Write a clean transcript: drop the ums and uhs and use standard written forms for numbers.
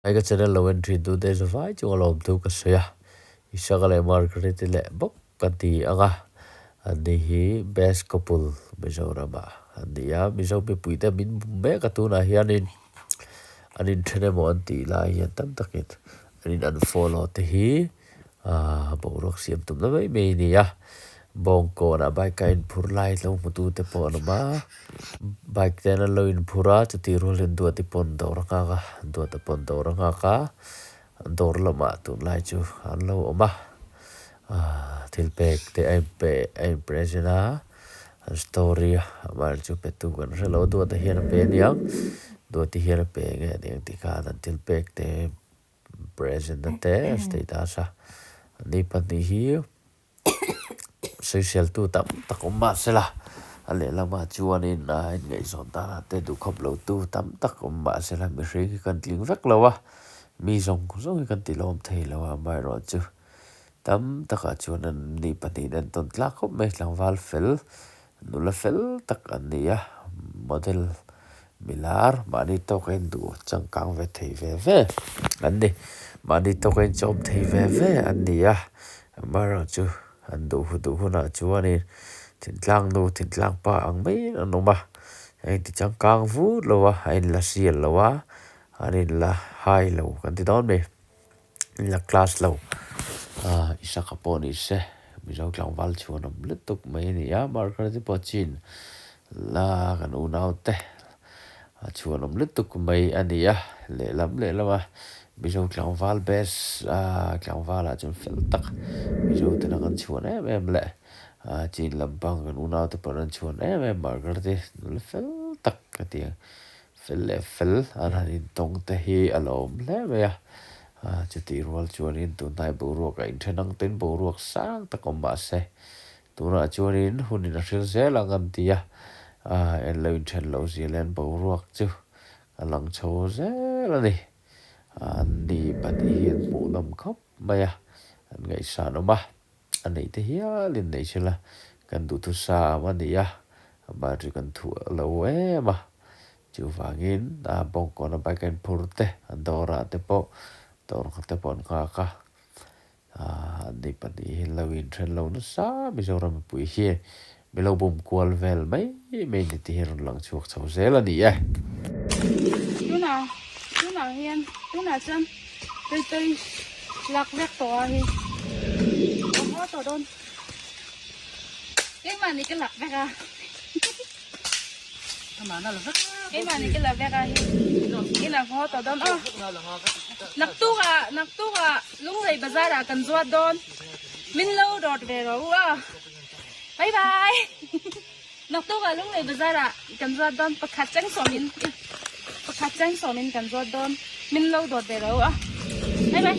Hei ka channel lo en thin tu te zavai chu ka lawm thu ka sawi a, Isaka leh Margaret-i leh bawk ka ti ang a, an ni hi best couple Mizoram ah an ni a, Mizo mipui te min bum mek a tunah hianin an inthen emaw an tih lai hian tam takin an in unfollow te hi Aaa boruak siam tumna mai mai a ni a, bawngkawnah bike a inphur lai lo hmu tu te pawh an awm a, bike te an lo inphur a chutih rualin duati pawn dawr a nghak a, duata pawn dawr a nghak a, dawr lamah tunlai chu an lo awm a, aaa thil pek te a inpe a in present a, an story a amaherawhchu chu pe tu kan hrelo a duata hian a pe aniang duati hian a pe nge aniang tih khan an thil pek te. Present a te status a ni pahnih hi sawisel tu tam tak awm mahse la a lehlamah chuanin a inngaihzawn danah te duhkhawp lo tu tam tak awm mahse la mihring hi kan tling vek lo a mi zawng zawng hi kan ti lawm thei lo a amaherawhchu tam takah chuan an ni pahnih an tawn tlak khawp mai tlangval fel Nula fel tak an ni a, model milar mahni tawka induh changkang ve thei ve ve an ni. Mahni tawka inchawm thei ve ve an ni a, amaherawhchu an duh hu duh hunah chuanin thintlang nu thintlang pa ang maiin an awm a, a inti changkang vut lo a, a inla sial lo a, an inla hai lo kan ti dawn mai. La class lo ah Isaka pawh ni se Mizo tlangval chhuan awm lutuk mai a ni a Margaret te pawh chin la kan unau te a chhuan awm lutuk mai a ni a lehlam lehlam a Mizo tlangval best ah tlangval ah chuan fel tak Mizo tena kan chhuan em em leh ah chin lampang kan unau te pawh an chhuan em em Margaret te nula fel tak ka ti ang. Fel leh fel an han intawng te hi a la awm hle mai a, chutih rual chuanin tunhnai boruak a inthen ang ten boruak sang tak awm mah se tunah chuanin hunin a hril zel ang an ti a, en lo inthen loh zia leh an boruak chu a lang chho zel a ni. An ni pahnih hi an hmuhnawm khawp mai a, an ngaihsan awm a. A neih te hialin nei sela kan duhthusam a ni a, battery kan thuah lo em a, chuvangin a bawngkawna bike a inphur te a dawrah te pawh dawr khat te pawh an nghak a, aaa an ni pahnih hi lo inthen lo nasa Mizoram mipui hian mi lo bum kual vel mai mai ni te hi rawn lang chhuak chho zel a ni e. Tunah tunah hian tunah chuan tui tui lak vek tawh a hi a haw tawh dawn keimahni ka lak vek a keimahni ka la vek a hi ina haw tawh dawn aw naktukah naktukah Lunglei bazar ah kan zuat dawn min lo dawt ve rawh u a. Bye bye. Naktuk ah Lunglei bazar ah kan zuat dawn pakhat cheng sawmin pakhat cheng sawmin kan zuat dawn min lo dawt ve ro a. Bye bye.